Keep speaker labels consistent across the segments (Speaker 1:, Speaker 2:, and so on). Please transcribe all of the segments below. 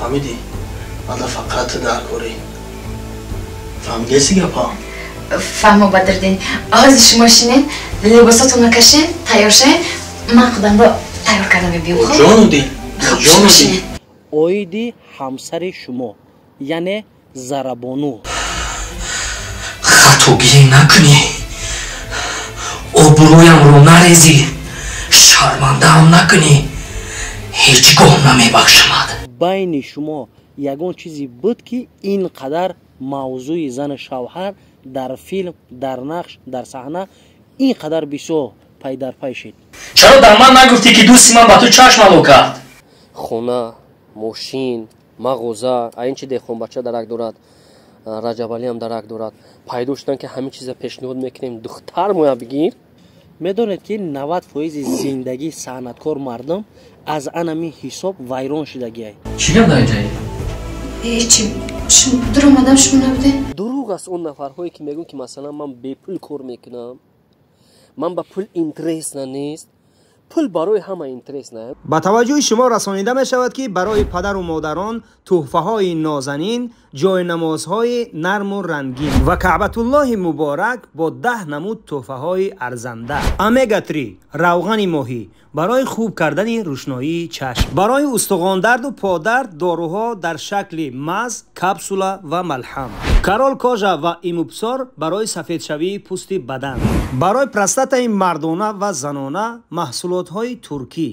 Speaker 1: Фаҳмидӣ? Мада фақат ту дар корӣ. Фаҳмидеси гапа?
Speaker 2: Фаҳмо, Бадриддин. Ҳозир шумо шинен, либосатонро кашен, тайёр шавен, ман худамро тайёр карда мебиём.
Speaker 1: Бо ҷону дил, бо ҷону дил.
Speaker 3: Оиди ҳамсари шумо, яъне Зарабону.
Speaker 4: Хатогӣ накунӣ, обрӯямро нарезӣ, шармандаам накунӣ, ҳеҷ гоҳ намебахшамад.
Speaker 3: Байни шумо ягон чизе буд, ки ин қадар мавзӯи зану шавҳар дар филм, дар нақш, дар саҳна ин қадар бисёр пайдарпай шид?
Speaker 4: Чаро дар ман нагуфтӣ, ки дӯсти ман ба ту чашм ало кард?
Speaker 5: Хона, мошин, мағоза, а ин чи деҳқонбача дарак дорад, Раҷабалиам дарак дорад. Пайдо шудан, ки ҳамин чиза пешниҳод мекунем, духтар моя бигир.
Speaker 3: Медонед, ки 90% зиндагии санъаткор мардум аз анами ҳисоб вайрон шудагиай?
Speaker 4: Чӣ гап дар инҷаи?
Speaker 2: Ҳечи, дуромадам, шумо набудем.
Speaker 5: Дурӯғ аст он нафарҳое, ки мегӯянд, ки масалан ман бепул кор мекунам, ман ба пул интересно нест. Пул барои ҳама интересно.
Speaker 6: Ба таваҷҷӯҳи шумо расонида мешавад, ки барои падару модарон тӯҳфаҳои нозанин, ҷойнамозҳои нарму рангин ва Каъбатуллоҳи муборак бо 10 намуд тӯҳфаҳои арзанда, омега-3, равғани моҳӣ барои хуб кардани рӯшноии чашм, барои устухондарду подард доруҳо дар шакли маз, капсула ва малҳам, Корол Кожа ва Имупсор барои сафедшавии пӯсти бадан, барои простатаи мардона ва занона маҳсулотҳои туркӣ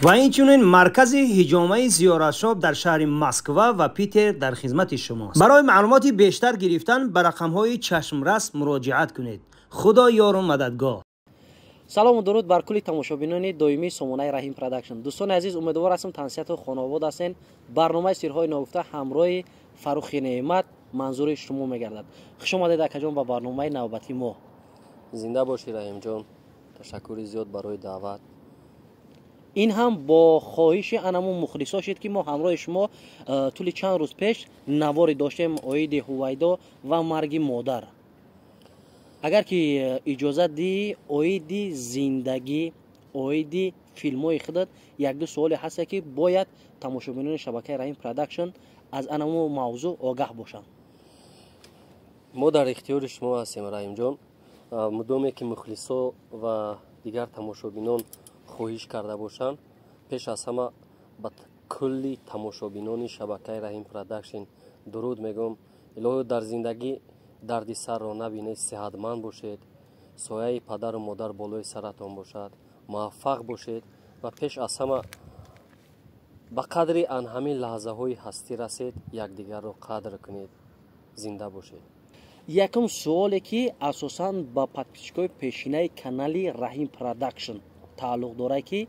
Speaker 6: ва инчунин маркази ҳиҷомаи Зиёратшоп дар шаҳри Москва ва Питер дар хизмати шумост. Барои маълумоти бештар гирифтан ба рақамҳои чашмрас муроҷиат кунед. Худо ёру мададгоҳ.
Speaker 3: Салому дуруд бар кулли тамошобинони доимии сомонаи Раҳим Продакшн. Дӯстони азиз, умедвор ҳастам, тансиҳату хонобод ҳастен. Барномаи Сирҳои ногуфта ҳамроҳи Фаррухи Неъмат манзури шумо мегардад. Хуш омадед, акаҷон, ба барномаи навбатии мо.
Speaker 5: Зинда бошӣ, Раҳимҷон, ташаккури зиёд барои даъват.
Speaker 3: Ин ҳам бо хоҳиши анамун мухлисо шид, ки мо ҳамроҳи шумо тӯли чанд рӯз пеш наворе доштем оиди Ҳувайдо ва марги модар. Агар ки иҷозат диҳӣ, оиди зиндагӣ, оиди филмҳои худат якду суоле ҳаста, ки бояд тамошобинони шабакаи Раҳим Продакшн аз анамун мавзӯъ огаҳ бошанд.
Speaker 5: Мо дар ихтиёри шумо ҳастем, Раҳимҷон. Мудоме ки мухлисо ва дигар тамошобинон хоҳиш карда бошанд. Пеш аз ҳама ба кулли тамошобинони шабакаи Раҳим Продакшн дуруд мегӯм. Илоҳиё, дар зиндагӣ дарди сарро набинед, сиҳатманд бошед, сояи падару модар болои саратон бошад, муваффақ бошед ва пеш аз ҳама ба қадри ан ҳамин лаҳзаҳои ҳастӣ расед, якдигарро қадр кунед. Зинда бошед.
Speaker 3: Якум суоле, ки асосан ба подписчикои пешинаи канали Раҳим Продакшн тааллуқ дорад, ки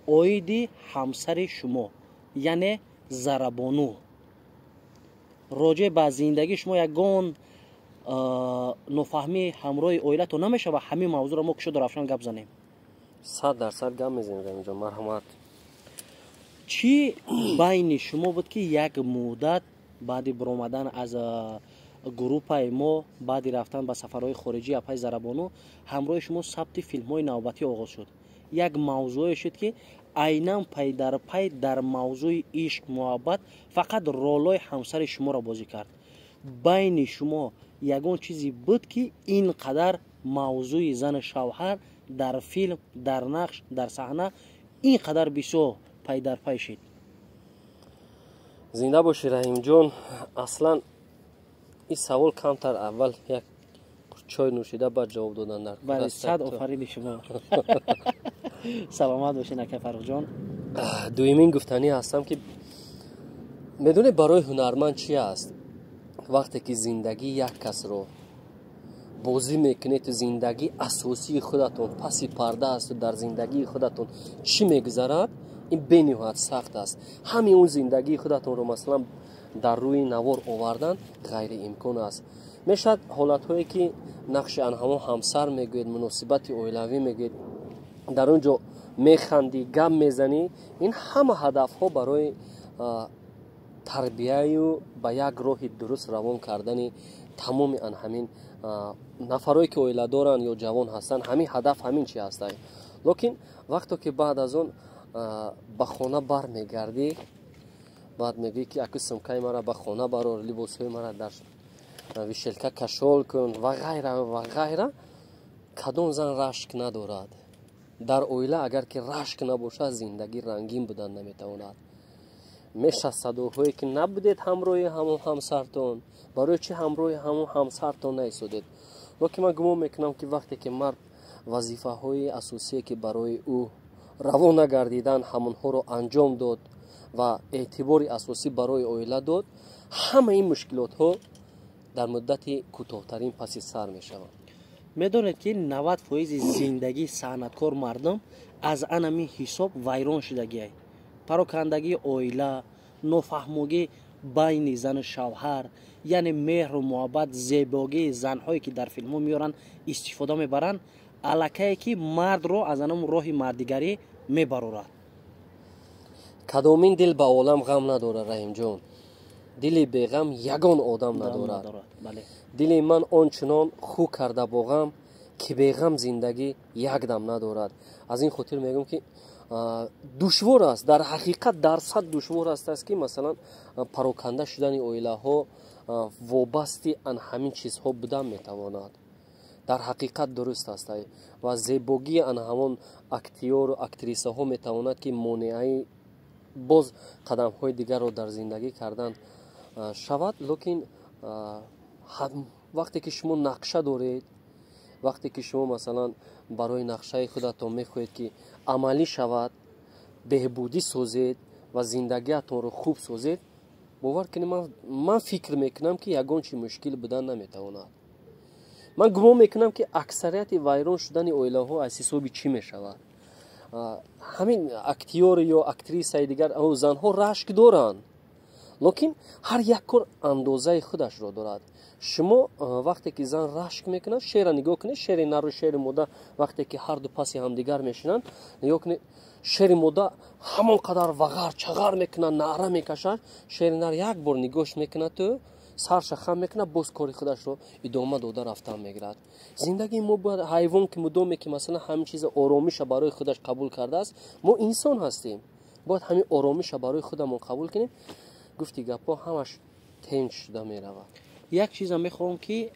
Speaker 3: оиди ҳамсари шумо, яъне Зарабону, роҷеъ ба зиндагии шумо ягон нофаҳмӣ ҳамроҳи оилатон намешава? Ҳамин мавзӯъро мо кушоду равшан гап занем.
Speaker 5: 100% гап мезанем, Раҳимҷон, марҳамат.
Speaker 3: Чӣ байни шумо буд, ки як муддат баъди баромадан аз группаи мо, баъди рафтан ба сафарҳои хориҷӣ апаи Зарабону ҳамроҳи шумо сабти филмҳои навбатӣ оғоз шуд, як мавзӯе шуд, ки айнан пайдарпай дар мавзӯи ишқ, муҳаббат фақат ролҳои ҳамсари шуморо бозӣ кард? Байни шумо ягон чизе буд, ки ин қадар мавзӯи зану шавҳар дар филм, дар нақш, дар саҳна ин қадар бисёр пайдарпай шид?
Speaker 5: Зинда бошӣ, Раҳимҷон. Аслан ин савол камтар аввал як чой нӯшида, баъд ҷавоб додан дар
Speaker 3: Бале, сад офарини шумо, саломат бошед, ака Фаррухҷон.
Speaker 5: Дуюмин гуфтанӣ ҳастам, ки медонед, барои ҳунарманд чи аст? Вақте ки зиндагии як касро бозӣ мекунед, зиндагии асосии худатон паси парда асту дар зиндагии худатон чӣ мегузарад, ин бениҳоят сахт аст. Ҳамин он зиндагии худатонро масалан дар рӯи навор овардан ғайриимкон аст. Мешавад ҳолатҳое, ки нақши анҳамо ҳамсар мегӯед, муносибати оилавӣ мегӯед, дар он ҷо механдӣ, гап мезанӣ. Ин ҳама ҳадафҳо барои тарбияю ба як роҳи дуруст равон кардани тамоми ан ҳамин нафарое, ки оила доранд ё ҷавон ҳастанд, ҳамин ҳадаф, ҳамин чи ҳастанд. Лекин вақто ки баъд аз он ба хона бармегардӣ, Баъд мегӯӣ, ки аку сумкаи мара ба хона барор, либосҳои мара дар вешалка кашол кун ва ғайра ва ғайра. Кадом зан рашк надорад? Дар оила агар ки рашк набошад, зиндагӣ рангин будан наметавонад. Меша садоҳое ки набудед ҳамроҳи ҳамон ҳамсартон, барои чӣ ҳамроҳи ҳамон ҳамсартон наистодед? Лекин ман гумон мекунам, ки вақте ки мард вазифаҳои асосие, ки барои ӯ равона гардидан, ҳамонҳоро анҷом дод ва эътибори асосӣ барои оила дод, ҳамаи ин мушкилотҳо дар муддати кӯтоҳтарин паси сар мешаванд.
Speaker 3: Медонед, ки 90 фоизи зиндагии санъаткор мардум аз анами ҳисоб вайрон шудагиай: парокандагии оила, нофаҳмогӣ байни зану шавҳар, яъне меҳру муҳаббат, зебогии занҳое, ки дар филмҳо меоранд, истифода мебаранд, аллакае ки мардро аз анам роҳи мардигарӣ мебарорад.
Speaker 5: Кадомин дил ба олам ғам надорад, Раҳимҷон? Дили беғам ягон одам надорад. Дили ман он чунон хӯ карда бо ғам, ки беғам зиндагӣ як дам надорад. Аз ин хотир мегӯям, ки душвор аст, дар ҳақиқат дар сад душвор аст, ки масалан пароканда шудани оилаҳо вобасти ан ҳамин чизҳо будан метавонад. Дар ҳақиқат дуруст аст ва зебогии ан ҳамон актёру актрисаҳо метавонад, ки монеаи боз қадамҳои дигарро дар зиндагӣ кардан шавад. Лекин вақте ки шумо нақша доред, вақте ки шумо масалан барои нақшаи худатон мехоҳед, ки амалӣ шавад, беҳбудӣ созед ва зиндагиатонро хуб созед, бовар кунед, ман фикр мекунам, ки ягон чи мушкил будан наметавонад. Ман гумон мекунам, ки аксарияти вайрон шудани оилаҳо аз ҳисоби чӣ мешавад? Ҳамин актёр ё актрисаи дигар занҳо рашк доранд, лекин ҳар як кор андозаи худашро дорад. Шумо вақте ки зан рашк мекунад, шера нигоҳ кунед, шери нару шери мода вақте ки ҳарду паси ҳамдигар мешинанд, нигоҳ кунед, шери мода ҳамон қадар вағар чағар мекунад, наъра мекашад. Шери нар як бор нигоҳш мекунад, ту сарша хам мекунад, боз кори худашро идома дода рафтан мегирад. Зиндагии мо бояд ҳайвон ки мудоме ки масалан ҳамин чиза оромиша барои худаш қабул кардааст, мо инсон ҳастем, бояд ҳамин оромиша барои худамон қабул кунем. Гуфти гапҳо ҳамаш тенҷ шуда меравад.
Speaker 3: Як чизам мехоҳам, ки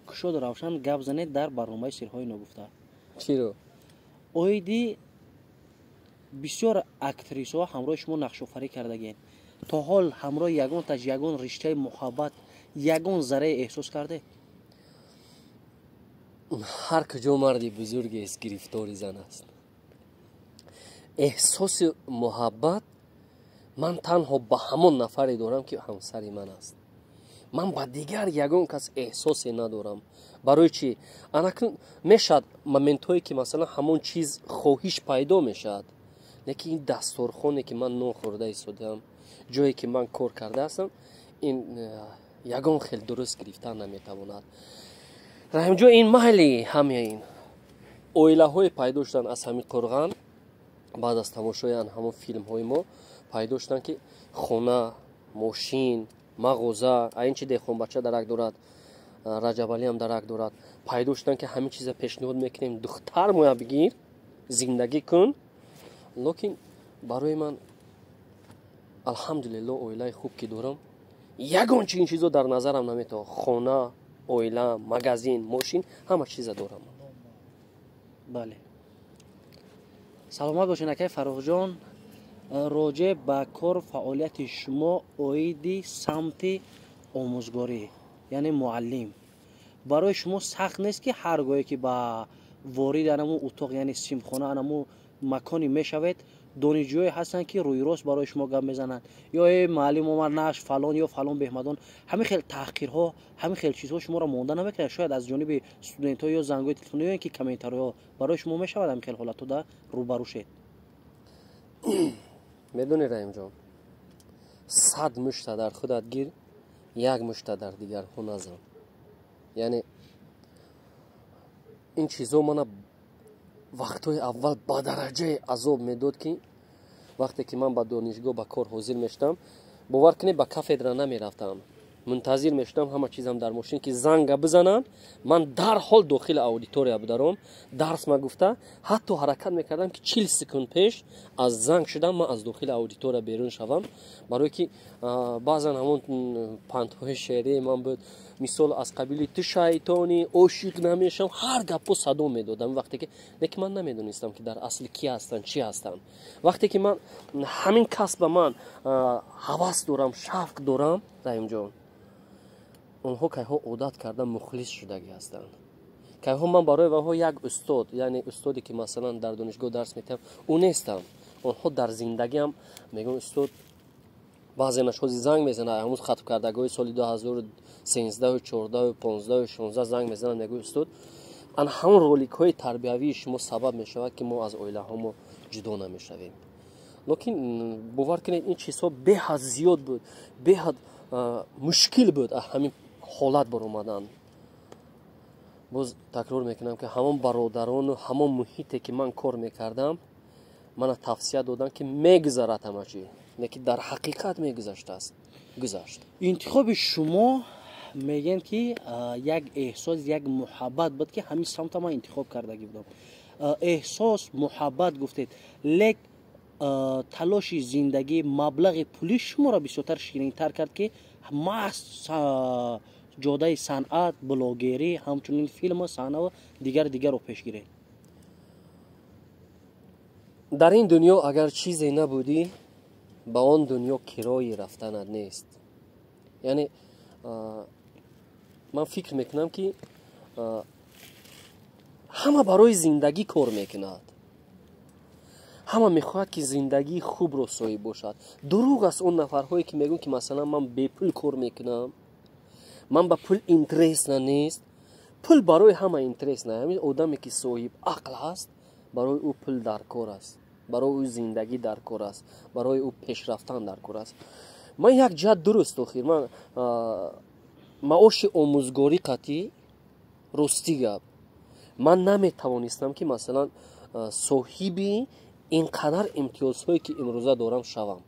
Speaker 3: кушоду равшан гап занед дар барномаи «Сирҳои ногуфта».
Speaker 5: Чиро?
Speaker 3: Оиди бисёр актрисаҳо ҳамроҳи шумо нақшофарӣ кардагиен. То ҳол ҳамроҳи ягонташ ягон риштаи муҳаббат, ягон зарраи эҳсос кардед?
Speaker 5: Ҳар куҷо марди бузургест, гирифтори зан аст. Эҳсоси муҳаббат ман танҳо ба ҳамон нафаре дорам, ки ҳамсари ман аст. Ман ба дигар ягон кас эҳсосе надорам. Барои чӣ? Анакун мешавад моментҳое, ки масалан ҳамон чиз хоҳиш пайдо мешавад, лекин ин дасторхоне, ки ман нон хӯрда истодаам, ҷое ки ман кор кардаастам, ин ягон хел дуруст гирифтан наметавонад, Раҳимҷон. Ин майли ҳамаи ин оилаҳое пайдо шуданд аз ҳамин қурған, баъд аз тамошои ҳамон филмҳои мо пайдо шуданд, ки хона, мошин, мағоза, ин чи деҳқонбача дарак дорад, Раҷабалиам дарак дорад, пайдо шуданд, ки ҳамин чиза пешниҳод мекунем, духтар моя бигир, зиндагӣ кун. Лекин барои ман, алҳамдулилло, оилаи хуб ки дорам, ягон чи ин чизо дар назарам наметавон. Хона, оила, магазин, мошин, ҳама чиза дорам.
Speaker 3: Бале, саломат бошед, акай Фаррухҷон. Роҷеъ ба кор фаъолияти шумо оиди самти омӯзгорӣ, яъне муаллим, барои шумо сахт нест, ки ҳар гоҳе ки ба ворид анаму утоқ, яъне синфхона, анаму маконе мешавед, донишҷӯе ҳастанд, ки рӯйрост барои шумо гап мезананд, ё э, муаллим омад, наш фалон ё фалон беҳмадон, ҳамин хел таҳқирҳо, ҳамин хел чизҳо шуморо монда намекунад? Шояд аз ҷониби студентҳо ё зангҳои телефонӣ ё ин ки комментариҳо барои шумо мешавад ҳамин хел ҳолатҳо да рӯбарӯ шед?
Speaker 5: Медонӣ, Раҳимҷон, 100 мушта дар худат гир, як мушта дар дигарҳо назан. Яъне ин чизо мана вақтҳои аввал ба дараҷаи азоб медод, ки вақте ки ман ба донишгоҳ ба кор ҳозир мешудам, бовар кунед, ба кафедра намерафтам. Мунтазир мешудам, ҳама чизам дар мошин, ки занга бизанам, ман дарҳол дохили аудитория бударом, дарс ма гуфта, ҳатто ҳаракат мекардам, ки 40 секунд пеш аз занг шудам ман аз дохили аудитория берун шавам, барое ки баъзан ҳамон пандҳои шеърии ман буд, мисол аз қабили «Ту шайтонӣ, ошиқ намешам», ҳар гапҳо садо медодам. Вақте ки не ки ман намедонистам, ки дар асл ки ҳастанд, чӣ ҳастанд. Вақте ки ман ҳамин касба ман ҳавас дорам, шавқ дорам, Раҳимҷон, онҳо кайҳо одат карда, мухлис шудагӣ ҳастанд. Кайҳо ман барои ваҳо як устод, яъне устоде ки масалан дар донишгоҳ дарс метиҳам, ӯ нестам. Онҳо дар зиндагиам мегӯянд: «Устод». Баъзе нашози занг мезанад, ҳамун хатмкардагои соли 2013, 14, 15, 16 занг мезанад, мегӯяд: «Устод, ан ҳамон роликҳои тарбиявии шумо сабаб мешавад, ки мо аз оилаҳомо ҷудо намешавем». Лекин бовар кунед, ин чизҳо беҳад зиёд буд, беҳад мушкил буд ҳамин ҳолат баромадан. Боз такрор мекунам, ки ҳамон бародарону ҳамон муҳите, ки ман кор мекардам, мана тавсия доданд, ки мегузарад ҳама чӣ, лекин дар ҳақиқат мегузаштааст, гузашт.
Speaker 3: Интихоби шумо, мегӯянд, ки як эҳсос, як муҳаббат буд, ки ҳамин самта ман интихоб кардагӣ будам. Эҳсос, муҳаббат гуфтед, лек талоши зиндагӣ, маблағи пулӣ шуморо бисёртар ширинтар кард, ки маҳз ҷодаи санъат, блогерӣ, ҳамчунин филму саҳнаву дигар дигарро пеш гиред?
Speaker 5: Дар ин дунё агар чизе набудӣ, ба он дунё кирои рафтанат нест. Яъне ман фикр мекунам, ки ҳама барои зиндагӣ кор мекунад, ҳама мехоҳад, ки зиндагии хубро соҳиб бошад. Дурӯғ аст он нафарҳое, ки мегӯянд, ки масалан ман бепул кор мекунам, ман ба пул интересно нест. Пул барои ҳама интересно. Ҳамин одаме, ки соҳиб ақл ҳаст, барои ӯ пул дар кор аст, барои ӯ зиндагӣ дар кор аст, барои ӯ пешрафтан дар кор аст. Ман як ҷиҳат дуруст, охир ман маоши омӯзгорӣ қатъӣ, ростӣ гап, ман наметавонистам, ки масалан соҳиби ин қадар имтиёзҳое, ки имрӯза дорам, шавам.